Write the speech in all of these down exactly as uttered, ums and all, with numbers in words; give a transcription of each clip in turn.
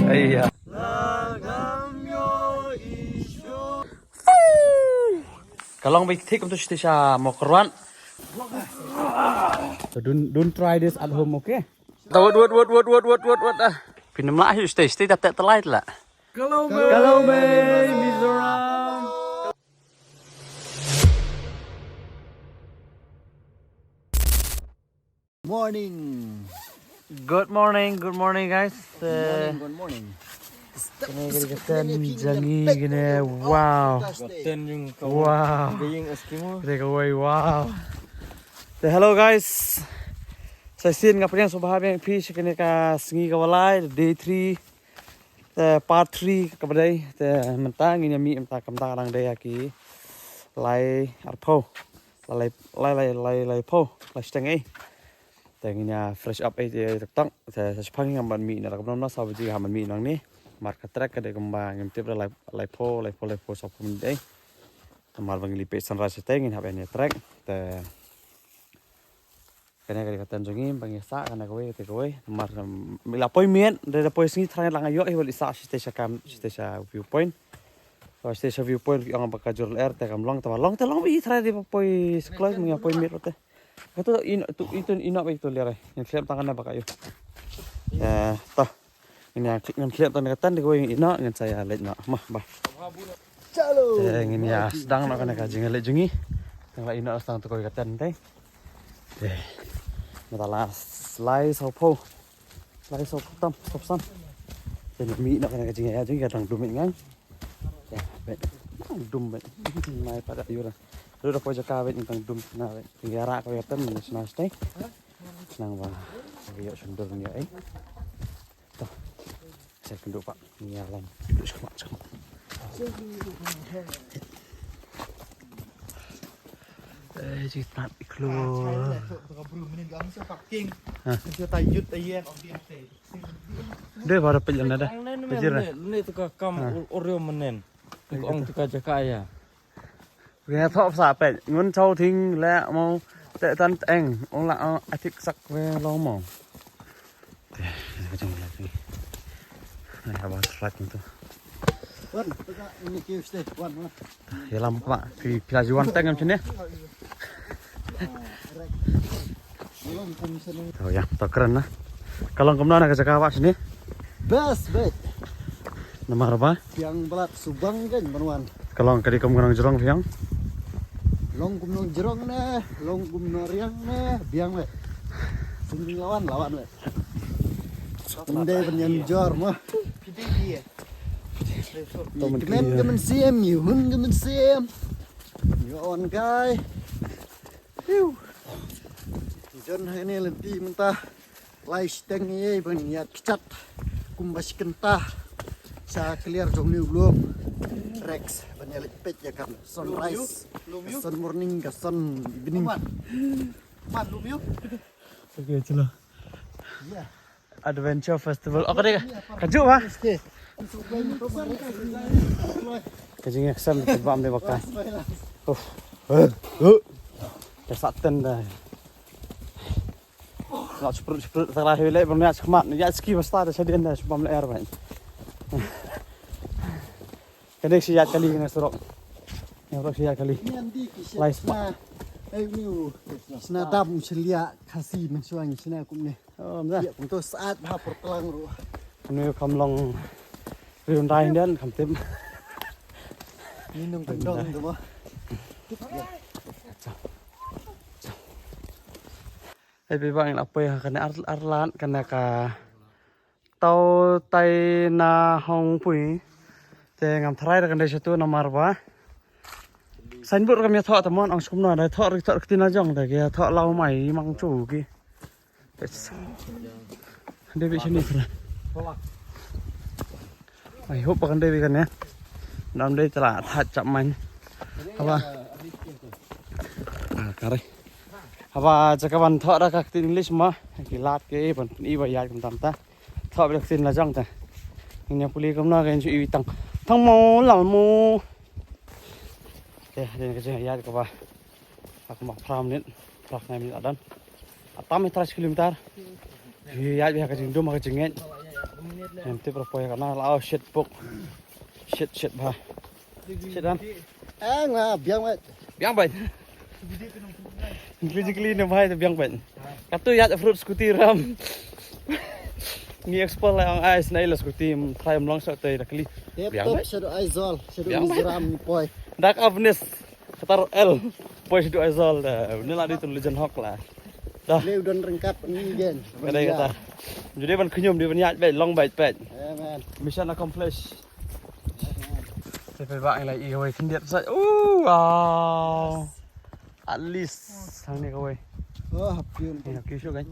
Aiya. Ka long beit thik kumtu shisha mo kyrwan. So don't, don't try this at home, okay? Wot, wot, wot, wot, wot, wot, wot, wot, ah. Pynmlah hi shisha, shisha, tap, tap, telai, telai. Hello, Mizoram. Morning. Good morning, good morning, guys. Good morning, good morning. Kane ka dei ka tent jong ngi kane, wow. Tent jong ka, wow. Ka ïing Eskimo. Kane kawei, wow. Te hello, guys. Sa shisien nga pdiang sngewbha biang ïa phi sha kane ka sngi kaba lai, day three. Te part three kaba dei, te mynta ngin ïa mih mynta, kumta ka dang dei ha ki lai arphew. Lai, lai, lai, lai, laiphew, lai shiteng ei. Te ngin ïa fresh up ei, ei, tok tok. Te sa shipang ngin ïa ban mih na, kumno na, saw baje ngin ïa ban mih nangne. Namar ka trek ka dei kumba ngim tip, da lai, laiphew, laiphew, laiphew, saw phew minit ei. Namar ba ngin leit peit sunrise te ngin hap ïa trek. Te kane ka dei ka tent jong ngi, ba ngi sah kane kawei, kate kawei. Namar, um, la poi miet, da, da poi sngi tharai la nga ïoh hi ba leit sah shatei sha kam, shatei sha viewpoint. Shatei sha viewpoint ki ong ba ka jur lyer te kam long, te ba long, te long ba i tharai dei ba poi skloi, mynta poi miet te. Kato ino, tu, itu ino ba itu lyer ai. Ngin khlem tang kane ba ka ïoh. Eh, to. Ngin ïa khlem, ngin khlem tang kane ka tent, dei kawei ino, ngin sa ïa leit noh. Mah, ba. Chalo. Te ngin ïa sdang noh kane ka jingïaleit jong ngi. Tang la ino sdang to kawei ka tent te. Te. Mynta la lai sawphew. Lai sawphew tam, sawphew san. Te ngin mih noh kane ka jingïaid jong ngi, ka dang dum ngai. Te, beit. Dang dum beit. Nai pat da ïura. Ruh da poi jaka beit, dang dum na beit. Te ïarap kawei ka tent, ngin shna shatei. Nang ba ïoh shon dur ïoh ei. To. Sa kynduh pat. Ïa lam. Kynduh shkmat, shkmat. Eh, jitat iklo. Ha. Dei ba da peit ïa na da. Peit ïa na. Ni tu ka kam, ha, ur-, ur ïa menen. Ong tu ka jaka ïa. Ngi thoh sa peit, ngun chau thing leh mo te tan eng, ong la, ong atik sak we lo mo. Te, ka jong la thing. Ai, haba slide tu. Wan, pega ini kiew ste, wan, wan. Ïa lam ba, phi, phi la ju wan teng em shane. To ïa, to kren na. Ka long kumno na ka jaka ba shane? Best beit. Namar ba? Biang blat subang kan ban wan. Ka long ka dei kum ka nongjrong biang. Long kum nongjrong ne, long kum nongriang ne, biang beit. Sing la wan, la wan beit. Ym dei ban ïanjor mo. Kmen ka mynsiem, ïa hun ka mynsiem. Ïa on kai. Hiu. Jon hangne lynti mynta lai shiteng ïa ban ïa kjat kumba shi kynta sha kliar jong New Bloom Rex ban ïa leit peit ïa ka sunrise, ka sun morning, ka sun evening. Man, lum ïa. Okay, chalo. Adventure Festival. Oh, ka dei ka juh ba? Ka jingïaksan te bam dei ba ka. Uff. Ka sah ten da. Nga sprut sprut ta la hei leh bam ïa skmat ïa ski ba sta da shadien da bam leh air ba. Ka dei shi ïaid kali na surok. Ïa surok shi ïaid kali. Lai spot. Sna dam u shlia Khasi mynshuwa ngi sna kumne. Oh, mda. Ïa, kumto sat bha por tlang ruh. Kumne kam long Hyundai Indian kam tip. Ni nung dong tu mo. Hei, phi ba ngin ap ïa kane ar, arlat kane ka Tau Tai Na Hong Pui. Te ngam tharai da kane shatu namar ba signboard kam ïa thoh ta mon ong skum na da thoh ri thoh ktien la jong da ki thoh lau mai mang chu ki. Dei bi shini thra. I hope ba kan dei bi kane. Nam dei tla that chap man. Haba. Ah, kare. Haba jaka ban thoh da ka ktien English ma ki lad ki ban i ba ïa kum tam ta. Thoh ba ktien la jong ta. Ngin ïa pule kumno ka in shu i tang. Tang mo lal mo. Te, den ka jing ïa ka ba. Ak ma phra minit, phra khyndai minit adan. Tam ïa trai kilometer. Ïa, ïa, ïa ka jingdum ka jingngeit. Em tip ra poi ka na la, oh, shit puk. Shit, shit bha. Shit dan. Eh, nga biang bad. Biang bad. Kli kli ne bhai te biang bad. Katu ïa fruit scooty ram. Ngi explore la ang ais na ila scooty trai mlong sa te da kli. Biang bad. Shadow Aizawl, Shadow Mizoram poi. Dak Avnis. Katar el. Poi Shadow Aizawl da. Ni la di tu legend hok la. Da. Leu don rengkap ni gen. Kadai kata. Jadi ban knyum di ban ïaid bad long bad pad. Amen. Mission accomplished. Te phi ba ngi la i wei khyndiat sa. Oh, wow. At least sang ni kawei. Oh, pion. Ni ki shu kan.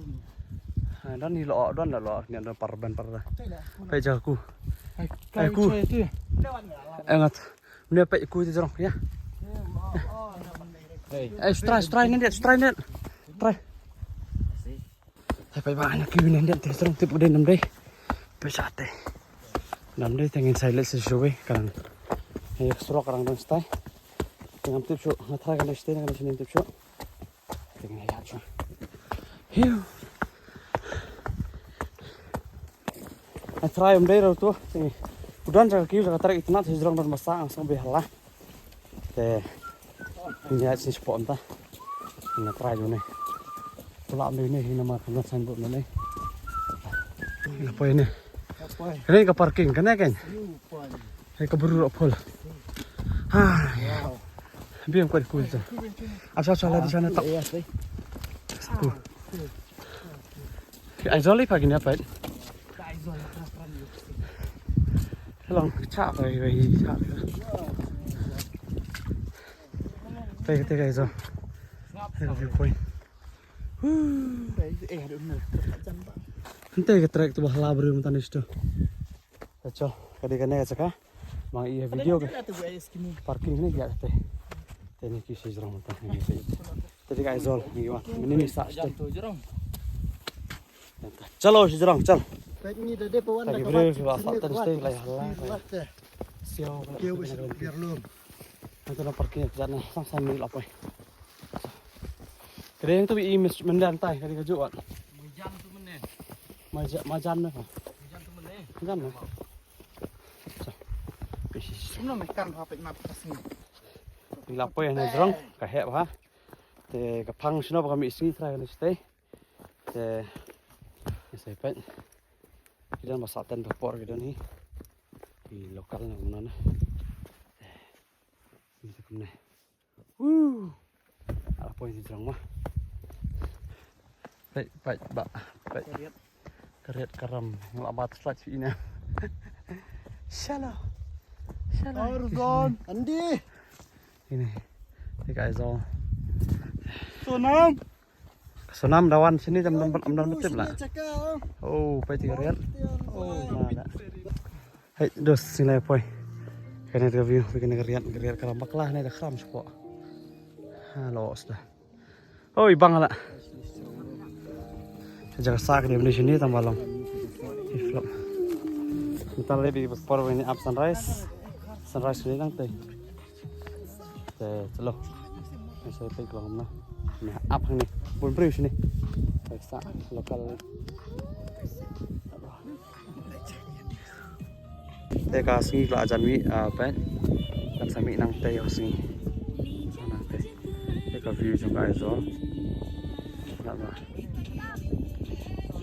Ha, don ni lo, don la lo, ni don par ban par da. Pe ja ku. Ai ku. Engat. Mne pe ku ti jrong ya. Ai, try, try ni dia, try ni. Try. Hai, peit ba, na ki win, ngan test rong tip u dei nam dei. Peit sa te. Nam dei te ngin sai leit sa shuwe kan. Hai, surok rang dang stai. Te ngam tip shu, nga try kan stai, kan shu tip shu. Te ngin ïa shu. Hiu. Nga try um dei rau tu. Te u don jaka kiu jaka tarik itnat, hijrong don masa, ang sang be hala. Te ïa shisha pom ta. Nga try jone. Pula me ne hi namar ka san bu ne. Nga poi ne. Kane ka parking kane kan. Hai ka bru ro pol. Ha. Biang kwat ku ta. Asa sala di sana tak. Ku. Ki Aizawl i pa kine pa. Long cha pa i cha. Te te Aizawl. Te viewpoint. Ante ka trek tu ba hala bru matan isto. Acha, ka dei kane ka jaka. Mang i video ka. Parking ne ya te. Te ni ki sijrong matan ni. Te dei ka Aizawl ni wa. Mini ni sa ste. Chalo sijrong chal. Peit ni da dei pawan da ka. Ki briew ki ba sat te ste lai hala. Siaw. Kiaw bi sat biar lum. Ante na parking jana sang sang ni la poi. Ka dei tu i mes mendan tai ka dei ka juat. Majan tu mene. Majan majan me. Majan tu mene. Majan me. Sumno me kan ha peit map ka sini. Ni la poi na jrong ka heh ba. Te ka phang sino ba ka mi sini try ka ni stay. Te ni sai peit. Ki don ba satan ba por ki don hi. Ki local na kumno na. Ni sa kumne. Woo. Ala poi ni jrong ma. Peit peit ba. Peit. Kariat karam la bat slide fi ina. Shala. Shala. Arzon. Andi. Ini. Ni ka Aizawl. Sonam. Sonam dawan sini jam enam enam betul lah. Oh, peit kariat. Oh, mana. Hai, dos sini poi. Kane ka view, kane kariat, kariat karam bakla ne da karam shuwa. Ha, los da. Oi, bang la. Jaga sa ka di sini tambah long. Iflop. Ntar lebih por ini up sunrise. Sunrise ni lang teh. Te chalo. Ni sa peit ka long na. Ni ap hang ni. Bun briew shini. Peit sa local. Te ka sngi ka la jan mih, ah, peit. Kan sa mih nangtei ka sngi. Sa nangtei. Te ka view jong ka Aizawl. Ngat ba.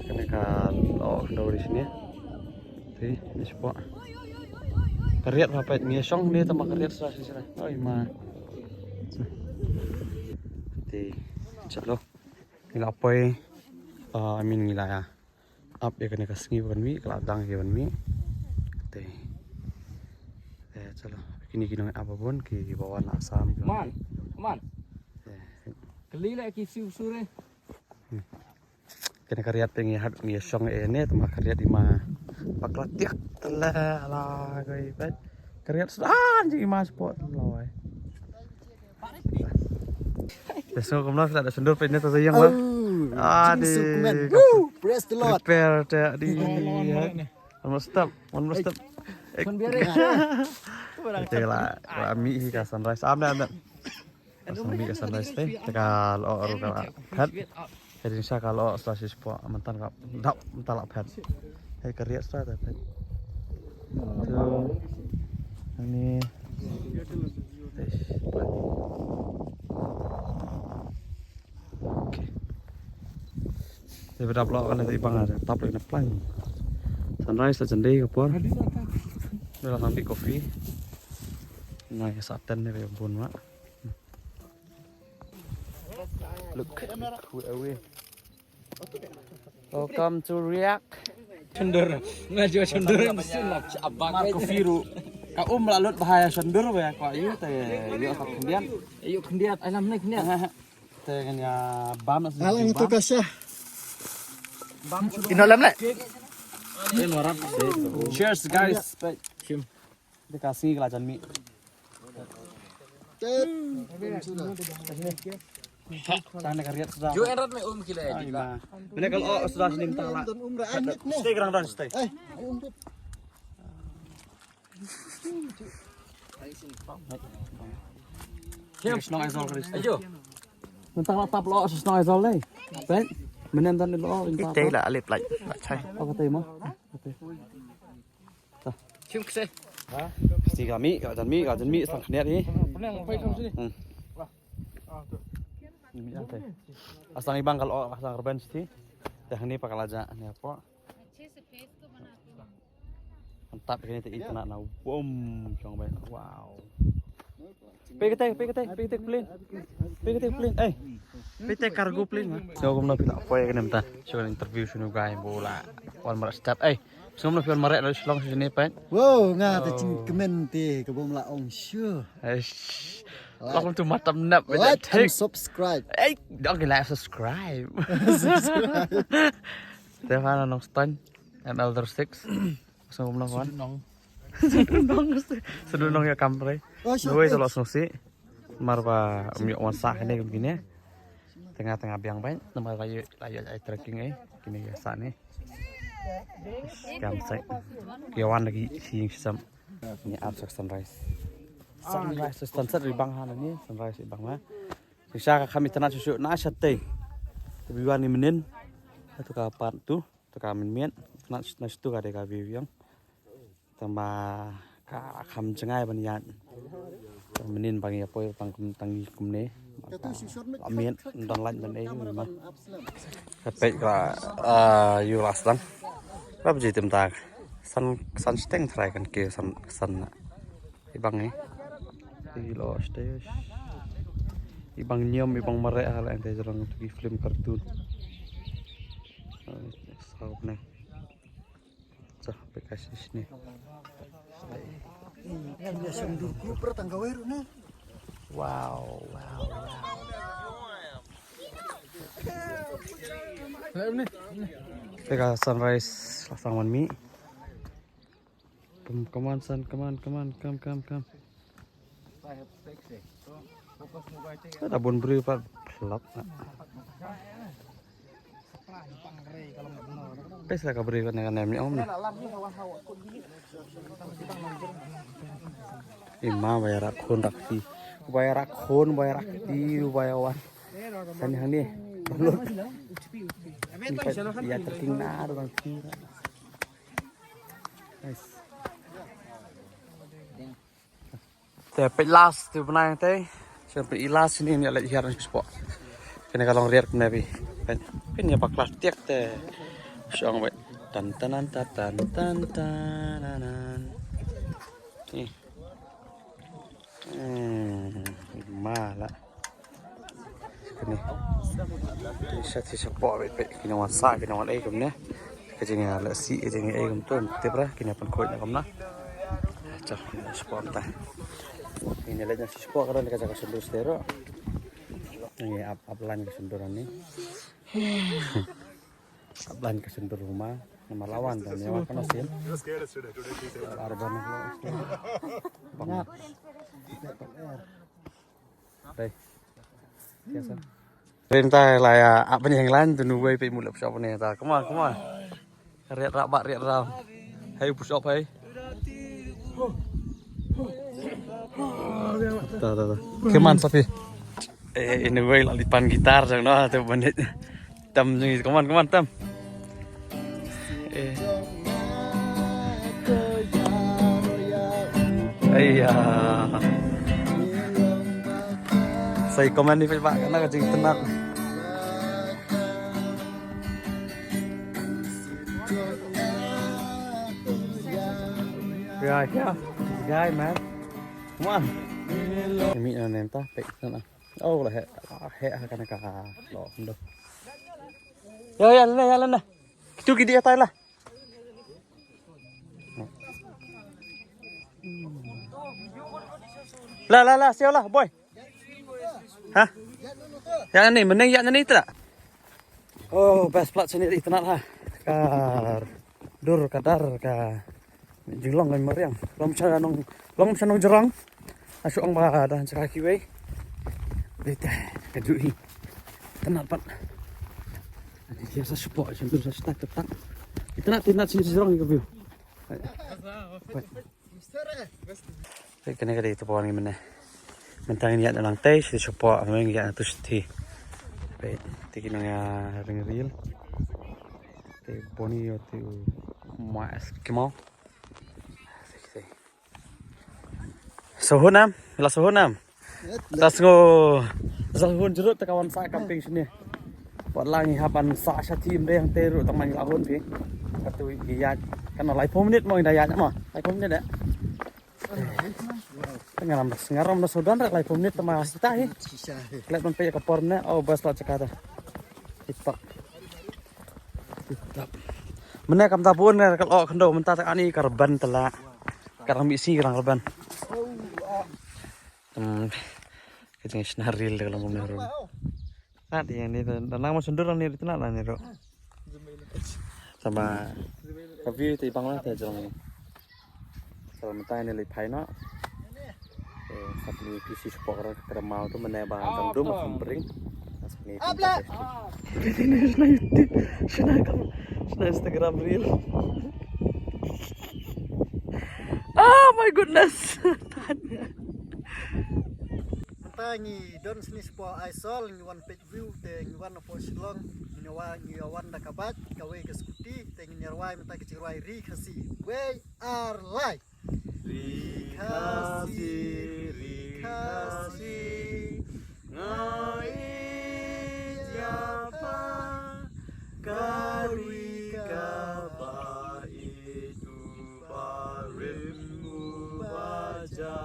Kane ka lyoh khyndew dei shini. Te, ni shapoh. Kariat ba peit ngi shong ne tang ba kariat sa shisha. Oi ma. Te, chalo. Ngi la poi. Ah, I mean ngi la ïa ap ïa kane ka sngi ba kan mih, ka la dang ïa ban mih. Te. Te, chalo. Kine ki nong ap ba bun, ki ba wan na Assam. Man, man. Te. Kali la ki siu sure. Kane ka riat te ngi hap ngi shong ïa ne, tang ba ka riat i ma bakla tiak tela la koi peit. Ka riat sudan ji i ma sport loi. Te so kumno sa da sundur peit ne ta yang ba. Ah, di. Woo, praise the Lord. Prepare te di. One more step, one more step. Kon biar ya. Te la, la mih hi ka sunrise. Am da, am da. Ka sunrise te, te ka lyoh ruh ka la khat. Ring sha ka lo sla shi spot, myntan ka dap myntan la phet. Hei ka riat sla ta phet. Tu. Ani. Eish. Okay. Te ba dap lo kan te bang ada tap lo na plan. Sunrise la jendai ka por. Dah lah ambil kopi. Nah, ya satan ni bun mak. Look, away. Welcome to Riak. Chundur. Nga jo chundur mesti nak abang. Marco Firu. Ka um la lut bahaya chundur ba ko ayu te yo ka khyndiat. Ayu khyndiat, ai lam ni khyndiat. Te kan ya bam. Alang tu kasha. Ino lam le. Cheers guys. Shim. Te ka sngi ka la jan mih. Tang ne ka riat suda. Ju erat me um kila edit la. Mene kal o suda sini mynta la. Stay kerang dan stay. Eh, ai um. Shnong Aizol kali. Ayo. Mynta la tap lo shnong Aizol le. Ben. Mene dan lo. Ite la alip lai. Chai. Apa tadi mo? Chim kse. Pasti kami, ka jan mi, ka jan mi sang khniat ni. Hmm. Ni mi ante. Asang ibang kal o, asang revenge ti. Dah ni pakalaja ni apa? Mantap ini te internet na bom chong bai. Wow. Pekete, pekete, pekete plane. Pekete plane. Eh. Pekete cargo plane. So kumno phi la poi kane mynta. So interview sunu guy bola. Wan marak step. Eh. So kumno phi wan marak dari Shillong sini pen. Wow, nga te jingkmen te ka bom la ong shu. Eh. Welcome to Matam Nap. Like and subscribe. Eh, don't like subscribe. Subscribe. Stefano Nongstan, M L six. Sngewbha nong wan. Sdang nong. Sdang nong ya kam re. Oh, sure. Wei tolo sngewsi. Mar ba um ïoh wan sah kane kum kine. Tengah tengah biang bai. Namar ba ïoh ïoh ai trekking eh. Kine ya sah ni. Kam sai. Ki wan lagi siang shisam. Ni ar sak sunrise. Sunrise sunset ri bang ha ni sunrise ri bang ha. Shisha ka kami tanah susu na shatei. Tapi wan ni menin. Satu ka part tu. Te ka mynmiet na na stu ka dei ka view ïang. Te ma ka kham jngai ban ïaid. Te mynnin ba ngi ïa poi tang kum tang ngi kumne. Ka miet don lait ban ei ma. Ka peit ka ïu la sdang. Ka bji tem ta. San san steng trai kan ke san san na. Ibang eh. Ilo stage. Ibang niam ibang mareh hala ente jarang tu film kartun. Saw ne. Sa bekas sini. Wow, wow, wow. Teka sunrise la sang wan mi. Come, come on, son, come on, come on, come, come, come. Ada bun beri pat plop. Pes la ka beri kan kan em ni om na. Ima ba ïa rak khun rak ti. Ba ïa rak khun, ba ïa rak ti, ba ïa wan. Sani hani. Balut. Ïa trekking na rak ti. Nice. Te peit last te bnai te. Shu peit last ni ni leh hiar ni spot. Kane ka long riat kumne bi. Peit. Peit ni bakla tiak te. Shong wei. Tan tan tan tan tan tan tan. Ni. Hmm. Ma la. Kane. Kane sha ti sha po bit bit kine wan sa kine wan ei kumne. Ka jingïalehsih ka jingïaei kumto tip ra kine pynkhuid na kumna. Cha sha po ta. Kine leh na sha po ka don ka jaka sundur stero. Ngi ap ap lan ka sundur ani. Ap lan ka sundur rumah. Nama lawan dan nyawa kana sin. Arban. Bang. Dai. Biasa. Rin ta la ïa ap ni hang lan tu nu wei pe mulap shop ni ta. Come on, come on. Riat rap bak riat ram. Hey push up hey. Ta ta ta. Come on Safi. Eh, in a way la lipan gitar jang no tu bandit. Tam ni, come on, come on, tam. Eh. Aiya. Sai comment ni, peit ba kana ka jingtynnat. Yeah, yeah. Guy, man. Come on. Imi na nenta, peit na. Oh, la he, la he ha kana ka lo ndo. Ya, ya, la, ya, la, la. Kitu ki di atai la. La, la, la, siaw la, boy. Ha? Ya ni, mending ya ni tu la. Oh, best plat sini di tengah ha. Kar. Dur ka dar ka jinglong ka mariang. Long sha nong, long sha nong jrong. Ashu ong ba da sha kiwei. Dei te ka ju hi. Tynat pat. Ani dia sa support sha dur sa stak tak. Tynat tynat sini jrong ka view. Peit kane ka dei te pon ngi mynne. Mynta ngin ïaid na nangtei shi shapoh, mynne ngin ïaid na tu shi. Peit te ki nongïaring reel. Te boni ïa te u ma Eskimo. Sahun nam, la sahun nam. Ta sngew sahun jrut te ka wan sa camping shane. Wat la ngi hap ban sah sha team de hangtei ruh tang ma ngi la hun phi. Katu ngi ïaid. Kan laiphew minit mo ngi da ïaid mo. Laiphew minit de. Ngaram da, ngaram da sodan da laiphew minit tang ma sita hi. Klet ban peit ka por ne. Oh, bas la chakata. Tip top. Tip top. Mynne kam ta bun ne ka lok khyndew mynta ta ani ka rban tala. Ka rang mih si ka rang rban. Hmm. Ka jingshna reel da ka long kumne reel. Ngat ïa ni da nang ma sundur ni ri tnat la ni ro. Sama ka view te bang la te jong ni. Sama mynta ni leit phai noh. Eh, sap ni pisi support ka mau tu mynne ba dang dum kham bring. Sap ni. Shna Instagram reel. Oh my goodness. Mynta ngi don sini shapoh Aizawl, ngi wan peit view te ngi wan napoh Shillong, ngi wan, ngi wan da ka bike, kawei ka scooty, te ngin ïa rwai mynta ka jingrwai Ri Khasi. Wei ar lai. Ri Khasi, Ri Khasi, nga ïeit ïa pha, ka ri kaba ïeit uba rim uba ja.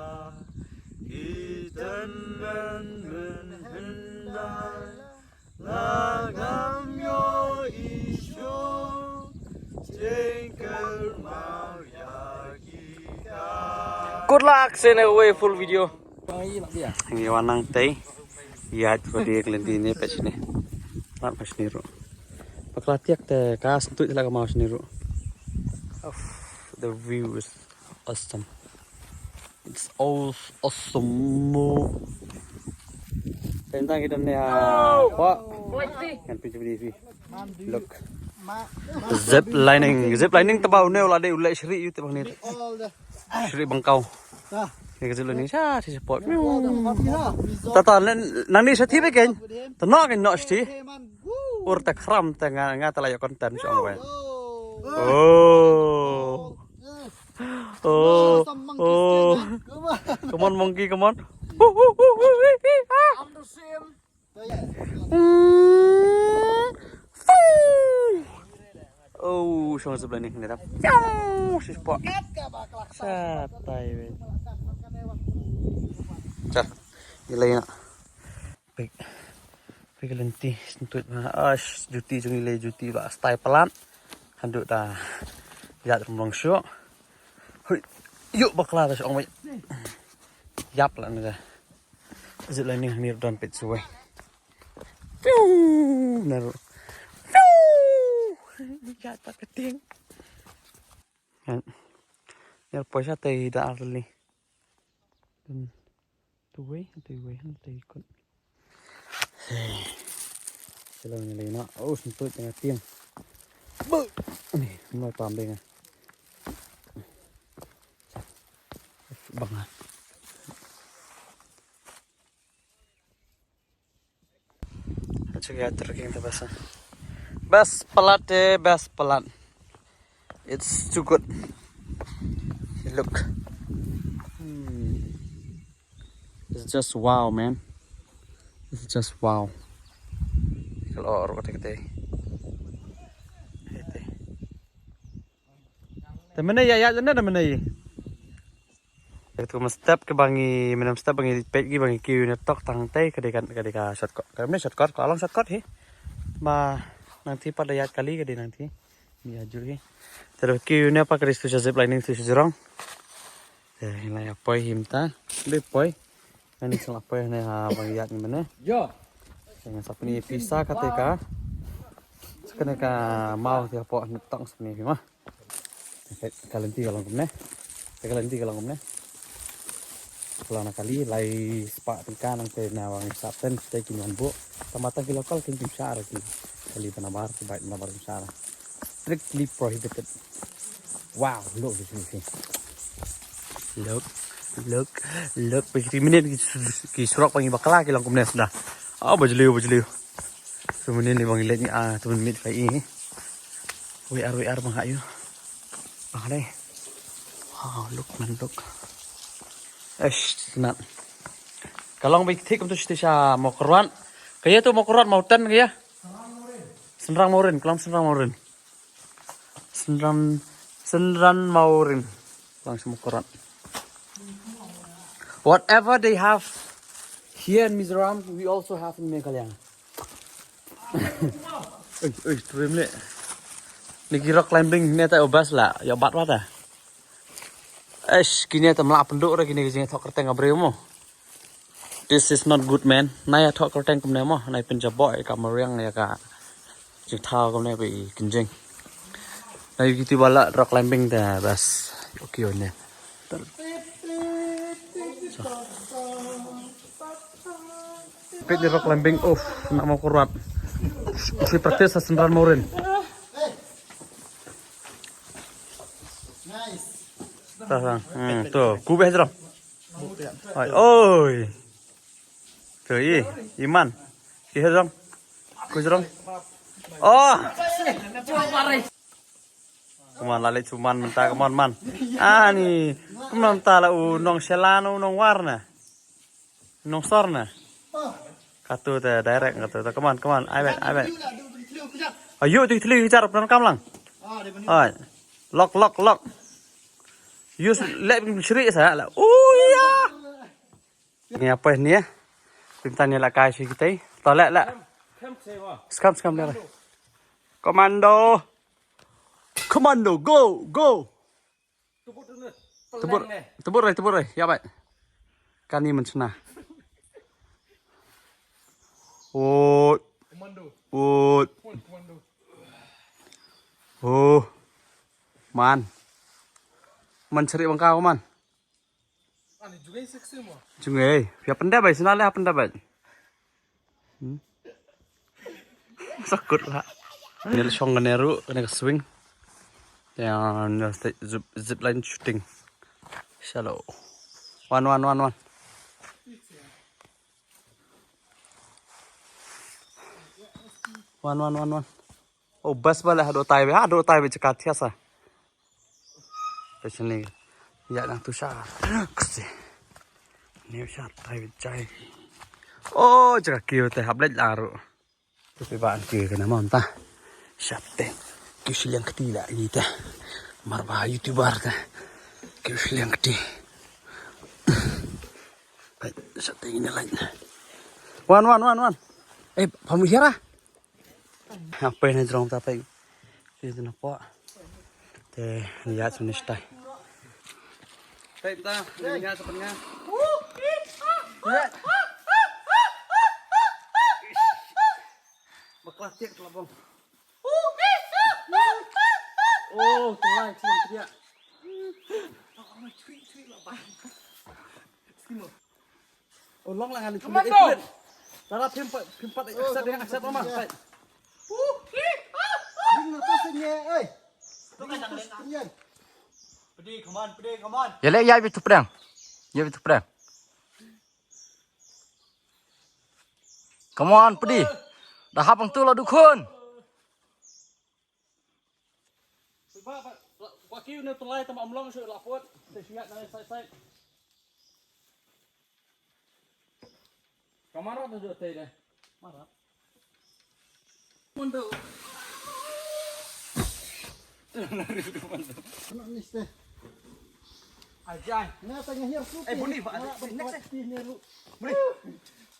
Ki tymmen mynhyndai la ngam ïohi shuh, jingkyrmen ïa ki ka. Good luck, send away full video. Ngi wan nangtei. Ïaid ba dei ka lynti ne peit shane. Pat peit shane ruh. Bakla tiak te ka sngewthuh la ka mau shane ruh. Of, the view is awesome. It's all awesome. Tentang kita ni ha. Pak. Kan pintu beli fi. Look. Zip lining, zip lining tebau ne ula dei ula shri yu tebau ni. Shri bangkau. Ni ka zip lining sha sha support. Tata nang ni sha thi beken. Tano ken no sha thi. Ur ta khram ta nga nga ta la ïa content song wen. Oh. Oh, oh. Come on, monkey, come on. Oh, shong sebelah ni, ni dah. Piau, si spot. Satai, weh. Cah, ni lai nak. Pik. Pik lenti, sentut. Ah, juti jong ni lai juti ba style pelat. Handuk dah. Ïa, termlong syok. Hui. Yuk bakla dah syok, weh. Yap lah ni dah. Zip lining ni don peit suwei. Piu! Naru. Piu! Jat pat ka tieng. Kan. Ner poisa te da arli. Dan tuwei, tuwei, tuwei kot. Selalu ni lena. Oh, sentut tengah tieng. Bu! Ni, mulai pam deh. Bang ah. Achu ya trekking ta basa. Best palat eh, best palat. It's too good. Look. Hmm. It's just wow, man. It's just wow. Kalau orang kata kata. Te mynne ïa ïa jane da mynne. Ïa tu mynstep ki ba ngi, mynstep ba ngi peit ki ba ngi kiew ne tok tang te ka dei kan, ka dei ka shortcut. Ka mynne shortcut, ka long shortcut hi. Ma nangti pat da ïaid kali ka dei nangti. Ïa ju hi. Te da kiew ne pa ka dei tu sha zip lining tu sha jrong. Te ngi la ïa poi hi mynta. Dei poi. Ngan sa la poi ne ha ba ngi ïaid mynne. Yo. Te ngan sa pyni pisa kata ka. Sa kane ka maw te hapoh ne tong sa pyni phi ma. Ka lynti ka long kumne. Ka lynti ka long kumne. Ka long na kali lai spah tyngka nangta na wang sap ten te kin wan buh. Tang ba tang ki local kin kim shah ra ki kali ba nabar ki bike ba nabar kim shah ra. Strictly prohibited. Wow, look this thing. Look, look, look. Pastri minit ki, ki surok ba ngi bakla ki long kumne sda. Oh, bajliu, bajliu. Tu mynnin ni ba ngi leit ni, ah, tu mynnin ka i. Wei ar, wei ar bang ha ïu. Bang ha dei. Wow, look man, look. Eish, snap. Ka long ba thik kumtu shisha Mawkyrwat. Ka ïa tu Mawkyrwat Mountain ka ïa. Synrang Mawrin, ka long Synrang Mawrin. Synran, Synran Mawrin. Lang semua korat. Whatever they have here in Mizoram, we also have in Meghalaya. Ui, ui, tu bim le. Ni ki rock climbing ni ta ubas la, ya bat wat ah. Eish, kine ta mla penduk ra kine ki jingthok kerteng ka briew mo. This is not good, man. Nai ïa thok kerteng kumne mo, nai pynjabok ïa ka mariang ïa ka jingthaw kumne ba i kynjing. Nai kiti ba la rock climbing da bas. Okay, ne. Pit ni rock climbing, uff, na Mawkyrwat. Si practice sa Synran Mawrin. Nice. Hmm, tu, ku beh jrong. Oi, oi. Tu i, i man. Ki jrong. Ku jrong. Oh. Come on, la leit suman mynta, come on, man. Ani, come on, mynta la u nong Shelan, u nong War na. Nong Sor na. Katu te direct katu te, come on, come on, ai bet, ai bet. Ayo, tu thli jar pran kam lang. Ai. Lock, lock, lock. Yus lek bim shri sa la. Oh ya. Ni apa ni ya? Pintan ni la kai shi kitai. To lek lek. Skam, skam lek. Commando. Commando, go, go. Tebur, tebur rai, tebur rai. Ya bai. Kani menchna. Ut. Ut. Oh. Man. Man cheri bangka man. Jung ei, ya pynda bai, sna le pynda bai. Hmm. Sakut la. Ni la shong kane ruh, kane ka swing. Ya, ni la zip, zip line shooting. Shallow. One, one, one, one. One, one, one, one. Oh, bas bale hado tai be, hado tai be chaka thiasa. Pechani ya nang tu sha. Kse. Ni sha tai be chai. Oh, chaka kio te hap leit la ru. Tu pe ba an kio kana mon ta. Sha te. Kio shiliang kti la ni ta. Mar ba YouTuber ta. Kio shiliang kti. Sha te ni la. Wan, wan, wan, wan. Eh, pamulihara. Apa ini jrong ta pai. Ini tu napa. Te, ya sini stai. Pai ta, ya sebenarnya. Bakla tiak telah bong. Oh, telah sini dia. Oh, long lang. Tara phim pat, phim pat, accept deh, accept mama. Ring na to sini, eh. Pedi, come on, pedi, come on. Ya le, ya bitu pedang. Ya bitu pedang. Come on, pedi. Dah hapang tu lah dukun. Ba, ba, ba, ba, kiew ne tulai tama amlong shu la put. Te shu ïa na side side. Kamar tu jot te de. Mara. Mundu. Anak ni ste. Ajay. Nga tengah hiar supi. Eh, buni, Pak. Nga buni, next, eh. Buni.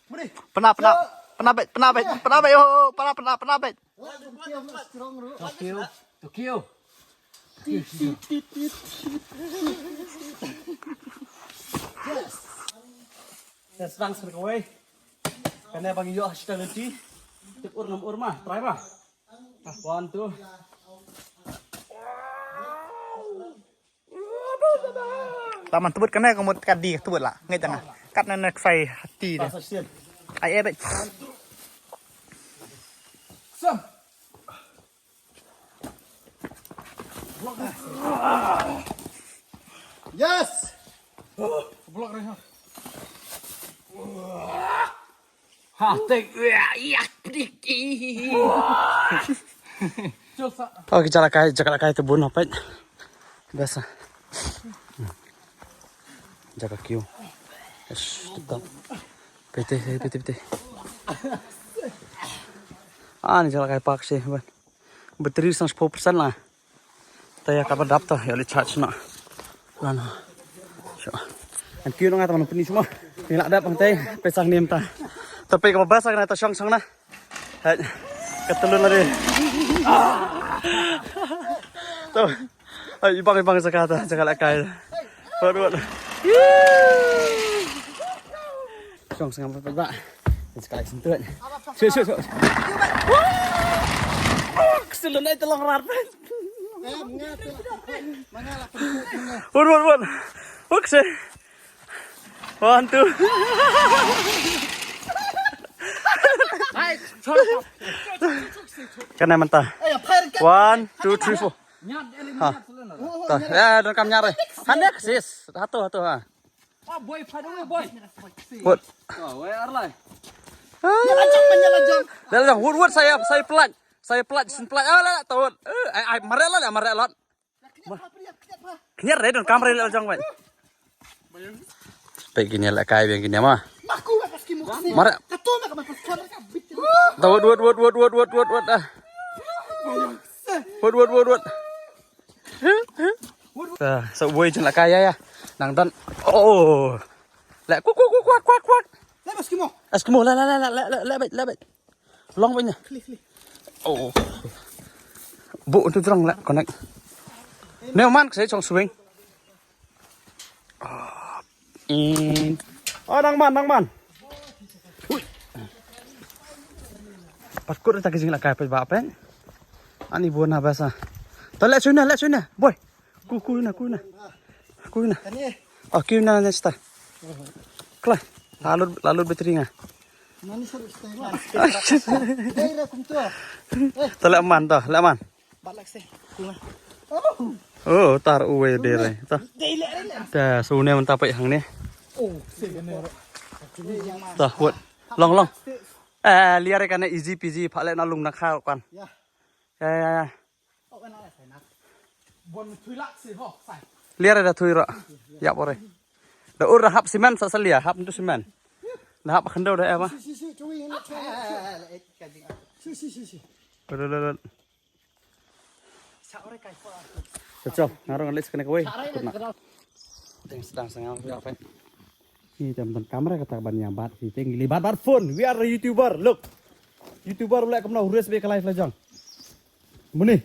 Buni. Pena, pena, pena bet, pena bet, pena bet, oh, pena, pena, pena bet. Tokyo, Tokyo. Yes. Yes, thanks for the way. Kane bang yo hashtag nanti. Tik ur nam ur ma, try ma. Ah, one, two. Taman tebut kane ka mut ka di tebut la. Ngai tanga. Kat na next sai hati de. Ai eh bet. Sam. Yes. Block re ha. Ha, tek, ya, ya, pliki. Chul sa. Oh, ki jaka kai, jaka kai tu bun apa? Biasa. Jaka kiew. Yes, tetap. Pete, pete, pete. Ah, ni jaka kai park sih, ban. Battery sang sepuluh persen lah. Te ïa ka ba dap ta, ïa li charge na. Lan. Sho. An kiew nang ta man puni semua. Ni la dap ang te, pesang nim ta. Tapi ka ba sa na ta shong shong na. Hai. Ka telun lari. Tu. Ai, ibang, ibang jaka ta, jaka la kai. Buat, buat. Shong sngam pat ba. Jaka la sentut. Shu, shu, shu. Wah! Keselun ai telong rat. Wut, wut, wut. Wut, se. One, two. Kane mynta. One, two, three, four. Ha. Ta, eh, don kam nyare. Hanek sis. Hatu, hatu, ha. Ah, boy, padu, boy. Wut. Oh, wei arlai. Nyala jong, nyala jong. Nyala jong, wut, wut, saya, saya pelat. Saya pelat, sin pelat. Ah, la, la, tawut. Eh, ai, ai, mare la, la, mare la. Kniat re, don kam re la jong, wei. Pe kine la kai biang kine ma. Mare. Tawut, wut, wut, wut, ah. Wut, wut, wut, wut. Ta, sa woi jin la kai ya, ya. Nang dan. Oh. La, kuk, kuk, kuk, kuak, kuak, kuak. La, Eskimo. Eskimo, la, la, la. Long banya. Oh. Bu tu jrong la, connect. Ne man, kse chong swing. Ah, in. Oh, nang man, nang man. Ui. Pat kut ta ki jing la kai pet ba pen. Ani bu na basa. Ta le chuna, le chuna. Boy. Ku, ku na, ku na. Ku na. Oh, ku na nesta. Kla. Lalu, lalu betri nga. Nani sa stay ma. Dai ra kum tu. Ta le man ta, le man. Balak se. Kuma. Oh. Oh, tar uwe dere. Ta. Dai le re le. Ta, sune man ta pai hang ne. Oh, se ne. Ta, hot. Long, long. Eh, liar ka ne easy peasy, pha le na lung na kha kan. Ya. Ya, ya, ya. Liar da thui ra. Ya bore. Da ur da hap simen sa salia, hap tu simen. Da hap khando da eva. Lo, lo, lo. Chop, chop. Ngarong alis kena kawai. Teng sedang sengau ya pen. Ni jam ban kamera kata ban nyambat si teng libat bat phone. We are a YouTuber. Look. YouTuber lek kumno hures be ka live la jong. Muni.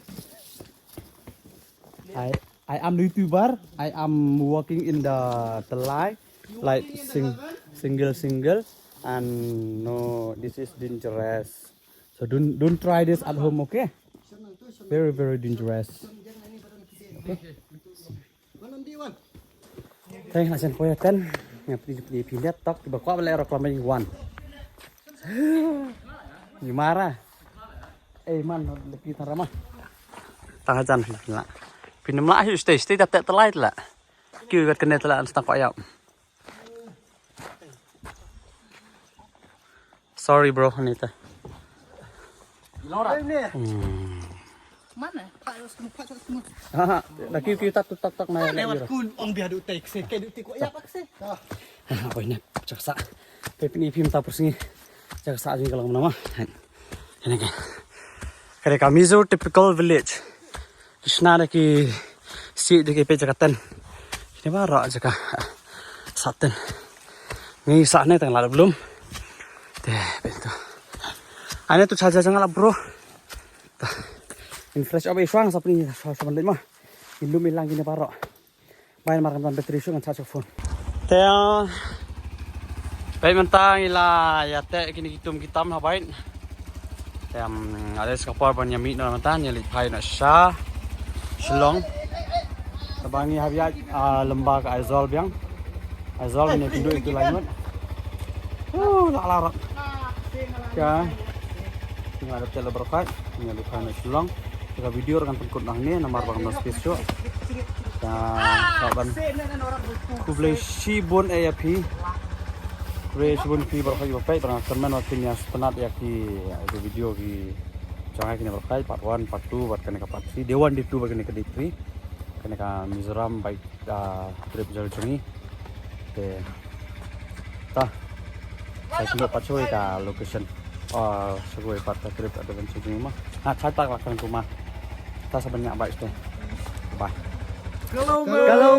I I am YouTuber. I am working in the telai like sing, single single and no, this is dangerous. So don't don't try this at home, okay? Very very dangerous. Okay. Thank you, Hasan, for your ten. Nga pdi pdi pdi tok ba kwa bale ro klamai wan. Ni mara. Eh man, lepi tarama. Tang jan phi la. Phi nem la hi stay stay tap tap telai la. Kyu gat kene tela an stang kwa yap. Sorry bro, Anita. Hmm. Mana? Pak, skum, pak, skum. Aha, lagi kita tutak tak na. Lewat kun ong biar duk tek se, ke duk tek ya pak se. Apa ini? Caksa. Pepini pim tapur sini. Caksa aja kalau nama. Ini kan. Kare ka Mizo typical village. Kisna da ki si da ki pe jakatan. Ini baru aja ka. Saten. Ni sa ne tang la belum. Te, betul. Ane tu saja jangan lah bro. Ta. In fresh up i shwang sap ni, shwang sap ni ma. In lum i lang ini baru. Bai mar kan battery shu ngan charge phone. Te. Bai mynta ngi la ïa te kine ki tum ki tam ha bai. Te, um, ada sekapar ban ïa mih na mynta ngi leit phai na sha Shillong. Te ba ngi hap ïa, ah, lem ba ka Aizawl biang. Aizawl ne kynduh itu lai ngut. Uh, la la rat. Ka. Nga dap chala berkat, nga dap kana Shillong. Ka video kan pynkut hangne namar ba ngam don space shuh. Ka, ka ban. Khublei shibun eh ïa phi. Khublei shibun phi baroh ïa phi, ba nga kyrmen wat phin ïa sngewtynnat ïa ki, ïa ki video ki jong nga kine baroh, part one, part two, bad kane ka part three. Day one, day two, bad kane ka day three. Kane ka Mizoram bike, ah, trip jong ngi. Te. Ta. Sa kynduh pat shuwa ka location. Ah, shuwa pat ka trip adventure jong ngi ma. Ha, chai tak la kan kuma. Ta sa ban ïa bike te. Bye. Hello, Mizoram. Hello,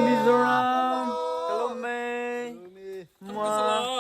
Mizoram. Hello, Mizoram.